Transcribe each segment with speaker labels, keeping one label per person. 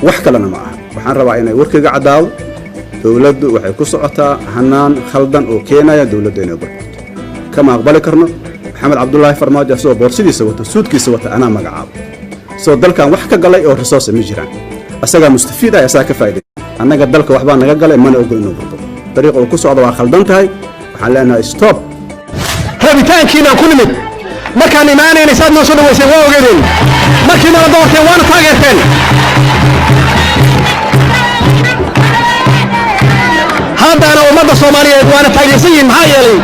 Speaker 1: Wax kalena ma aha. Waxaan rabaa inay warkayga caddaado. Dowladdu waxay ku socotaa hanaan khaldan oo keenaya dowladda inay burburto. Kama aqbali karno. Maxamed Cabdulaahi Farmaajo asagoo boorsidiisa wata, suudkiisa wata, anaa magacaabo soo dalkan wax ka galay oo resource ma jiraan. Asagaa mustafiid ah, asagaa ka faa'iday. Annaga dalka waxbaa naga galay, mana ogol inuu burburo. Dariiqa uu ku socdo waa khaldan tahay. Waxaan leenahay stop.
Speaker 2: Rabitaankiinaan ku nimid. Markaan imaanayna saad noo soo dhawayseen waa ogeedeen. Markii nala doorteen waana taageerteen. Haddana ummadda Soomaaliyeed waana taageersan yihiin. Maxaa yeelay,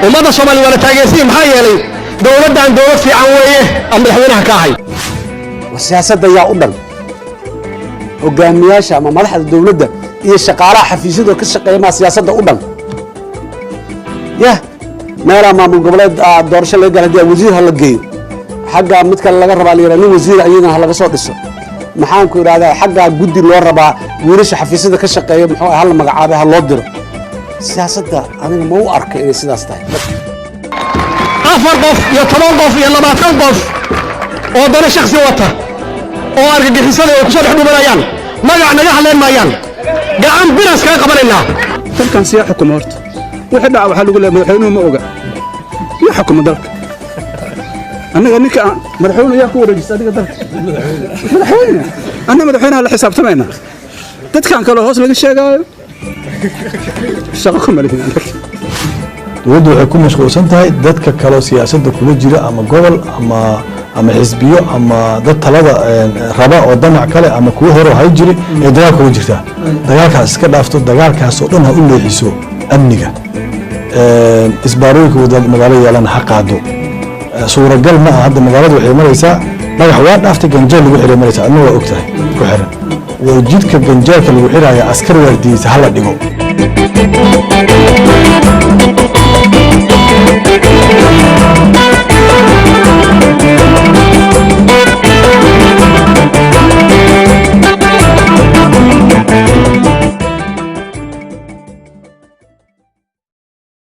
Speaker 2: ummadda Soomaaliyeed waana taageersan yihin. Maxaa yeelay, dowladdan dowlad fiican weeye aan madaxweynaha ka ahay.
Speaker 3: War, siyaasadda yaa u dhan? Hogaamiyaasha ama madaxda dowladda iyo shaqaalaha xafiisyadoo ka shaqeeya maa siyaasadda u dhan? Yah, meelaa maamul goboleed doorasho laga gala, hadii wasiir ha la geeyo, xagga mid kale laga rabaa la yidhaha nin wasiir iyadana ha laga soo dhiso. Maxaan ku idhahdaa, xaggaa guddi loo rabaa, wiilasha xafiisyada ka shaqeeya muxuu ah, hala magacaabay, ha loo diro. Siyaasadda aniga ma u arka inay sidaas tahay.
Speaker 2: 4 qof iyo 10 qof iyo 20 qof oo dana shaksi wata oo argagixisada ay kusoo dhex dhumanayaan, magac naga hadleen maayaan. Gacan biras kaga qabanaynaa.
Speaker 1: Dalkan siyaa xukuma horta? Wixii dhaca waxaa lagu leeyahay madaxweynuhu ma oga. Yaa xukuma dalka? Annaga ninka aan madaxweyne yaa ku wareejista adiga dalka? Madaxweyne. Anna madaxweynaha la xisaabtamaynaa. Dadkan kaloo hoos laga sheegaayo shaqo kuma lihin annaga.
Speaker 4: Dowladdu waxay ku mashquulsan tahay dadka kaloo siyaasadda kula jira, ama gobol ama xisbiyo ama dad talada raba oo damac kale ama kuwo hore hay jiri ee dagaalka uga jirtaa. Dagaalkaas iska dhaafto, dagaalkaas oo dhan ha u leexiso amniga. Isbaarooyinka wada magaalada yaalana ha qaado. Suuragal ma aha. Hadda magaalada waxay maraysaa dhagax waa dhaaftay, ganjeel lagu xiray maraysaa. Adna waa og tahay ku xiran waa jidka ganjeelka lagu xiraya. Askar waardiyeysa hala dhigo.